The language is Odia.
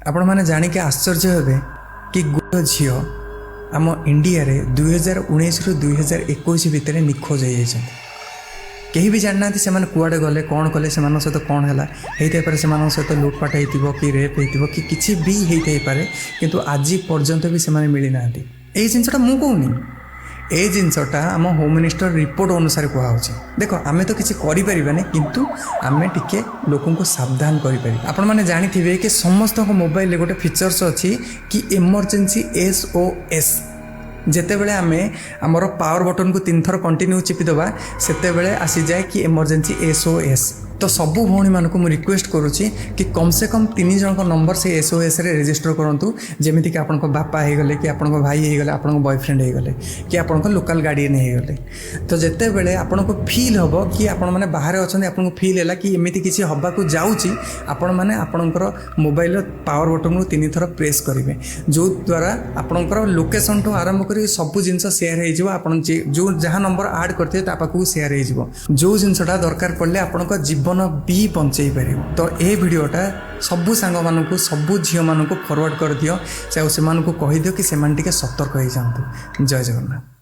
ଆପଣମାନେ ଜାଣିକି ଆଶ୍ଚର୍ଯ୍ୟ ହେବେ କି ଗୋଟେ ଝିଅ ଆମ ଇଣ୍ଡିଆରେ 2019ରୁ 2021 ଭିତରେ ନିଖୋଜ ହେଇଯାଇଛନ୍ତି। କେହି ବି ଜାଣିନାହାନ୍ତି ସେମାନେ କୁଆଡ଼େ ଗଲେ, କ'ଣ କଲେ, ସେମାନଙ୍କ ସହିତ କ'ଣ ହେଲା। ହେଇଥାଇପାରେ ସେମାନଙ୍କ ସହିତ ଲୁଟପାଟ ହେଇଥିବ କି ରେପ୍ ହେଇଥିବ କି କିଛି ବି ହେଇଥାଇପାରେ, କିନ୍ତୁ ଆଜି ପର୍ଯ୍ୟନ୍ତ ବି ସେମାନେ ମିଳିନାହାନ୍ତି। ଏଇ ଜିନିଷଟା ମୁଁ କହୁନି, ଏ ଜିନିଷଟା ଆମ ହୋମ୍ ମିନିଷ୍ଟର ରିପୋର୍ଟ ଅନୁସାରେ କୁହାହେଉଛି। ଦେଖ, ଆମେ ତ କିଛି କରିପାରିବାନି, କିନ୍ତୁ ଆମେ ଟିକେ ଲୋକଙ୍କୁ ସାବଧାନ କରିପାରିବା। ଆପଣମାନେ ଜାଣିଥିବେ କି ସମସ୍ତଙ୍କ ମୋବାଇଲରେ ଗୋଟେ ଫିଚର୍ସ ଅଛି କି ଏମର୍ଜେନ୍ସି ଏସ୍ଓଏସ୍। ଯେତେବେଳେ ଆମେ ଆମର ପାୱାର ବଟନକୁ ତିନିଥର କଣ୍ଟିନ୍ୟୁ ଚିପିଦେବା, ସେତେବେଳେ ଆସିଯାଏ କି ଏମର୍ଜେନ୍ସି ଏସ୍ଓଏସ୍। ତ ସବୁ ଭଉଣୀମାନଙ୍କୁ ମୁଁ ରିକ୍ୱେଷ୍ଟ କରୁଛି କି କମ୍ ସେ କମ୍ ତିନି ଜଣଙ୍କ ନମ୍ବର ସେ ଏସ୍ଓଏସ୍ରେ ରେଜିଷ୍ଟର କରନ୍ତୁ। ଯେମିତିକି ଆପଣଙ୍କ ବାପା ହେଇଗଲେ କି ଆପଣଙ୍କ ଭାଇ ହେଇଗଲେ, ଆପଣଙ୍କ ବୟଫ୍ରେଣ୍ଡ ହେଇଗଲେ କି ଆପଣଙ୍କ ଲୋକାଲ୍ ଗାର୍ଡ଼ିଆନ୍ ହେଇଗଲେ। ତ ଯେତେବେଳେ ଆପଣଙ୍କୁ ଫିଲ୍ ହେବ କି ଆପଣମାନେ ବାହାରେ ଅଛନ୍ତି, ଆପଣଙ୍କୁ ଫିଲ୍ ହେଲା କି ଏମିତି କିଛି ହେବାକୁ ଯାଉଛି, ଆପଣମାନେ ଆପଣଙ୍କର ମୋବାଇଲର ପାୱାର ବଟନ୍କୁ ତିନିଥର ପ୍ରେସ୍ କରିବେ, ଯେଉଁଦ୍ୱାରା ଆପଣଙ୍କର ଲୋକେସନ୍ଠୁ ଆରମ୍ଭ କରି ସବୁ ଜିନିଷ ସେୟାର ହେଇଯିବ। ଆପଣ ଯେଉଁ ଯାହା ନମ୍ବର ଆଡ଼୍ କରିଥିବେ, ତା ପାଖକୁ ସେୟାର ହେଇଯିବ। ଯେଉଁ ଜିନିଷଟା ଦରକାର ପଡ଼ିଲେ ଆପଣଙ୍କ ଜୀବନ ବି ବଞ୍ଚେଇ ପାରିବ। ତ ଏ ଭିଡ଼ିଓଟା ସବୁ ସାଙ୍ଗମାନଙ୍କୁ, ସବୁ ଝିଅମାନଙ୍କୁ ଫରୱାର୍ଡ଼ କରିଦିଅ ସେ ଆଉ ସେମାନଙ୍କୁ କହିଦିଅ କି ସେମାନେ ଟିକେ ସତର୍କ ହେଇଯାଆନ୍ତୁ। ଜୟ ଜଗନ୍ନାଥ।